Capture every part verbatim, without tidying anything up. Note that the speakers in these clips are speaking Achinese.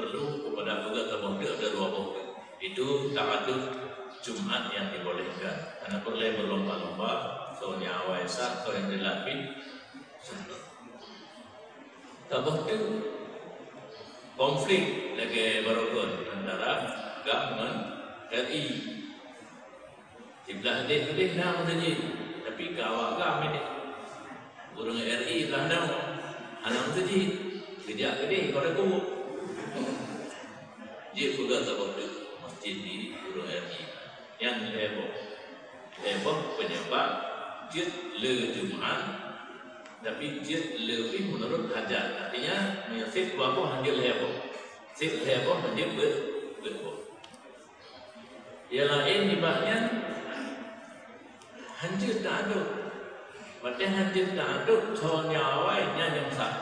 perlu kepada peugah saboh teuk atau dua boh teuk. Itu ta'adud Jumat yang dibolehkan. Hana peureulèe berlomba-lomba, soe nyang awai sah, soe nyang dilapih. Saboh teuk konflik lagèe baroekon antara GAM ngon R I. Siblah deh keudeh na meuseujid, tapi keu awak GAM deh. Ureueng R I blah na, hana meuseujid. Geujak keudeh, kau dah kubur. Jeuet peugah saboh teuk masjid di ureueng R I. Nyan lhèe boh. Lhèe boh penyebab jeuet le Jumat, tapi jeuet le pih menurut hajat. Artinya, meunyoe seb dua boh hanjeuet lhèe boh. Seb lhèe boh hanjeuet beuet, beuet boh. Nyang laén nibak nyan hanjeuet ta'adud. Watèe hanjeuet ta'adud, soe nyang awai nyan nyang sah.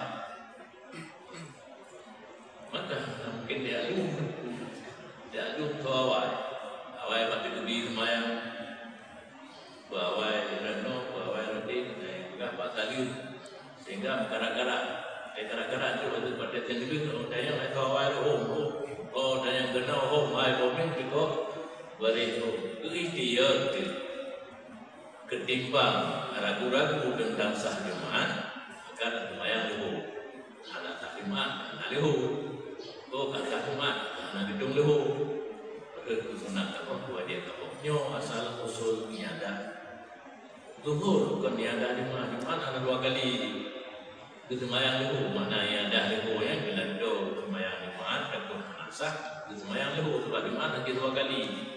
Maka mungkin dialu, dialu soe awai. Awai bak teukeudi seumayang, bak awai rot noe, bak awai rot deh, dan peugah bak saleuem. Sehingga meukarat-karat. Meukarat-karat tu waktu pada saleuem, oh, tanyong, eh, soe awai lom, oh, oh, tanyong keunoe, oh, hai, boh meh, cukôp, bari, oh, keu ikhtiar tu. Ketimbang ragu-ragu tentang sah Jumat, maka seumayang leuhô. Hana sah Jumat, hana leuhô. Oh, ka sah Jumat, hana geutong leuhô. Padahai keu sunat saboh, keu wajéb saboh. Nyoe asal usul niadah Zuhur, kon niadah Jumat. Jumat hana dua kali. Geuseumayang leuhô, makna niadah leuhô nyan keunan do seumayang Jumat, takot hana sah, geuseumayang leuhô, sabab Jumat hana dua kali.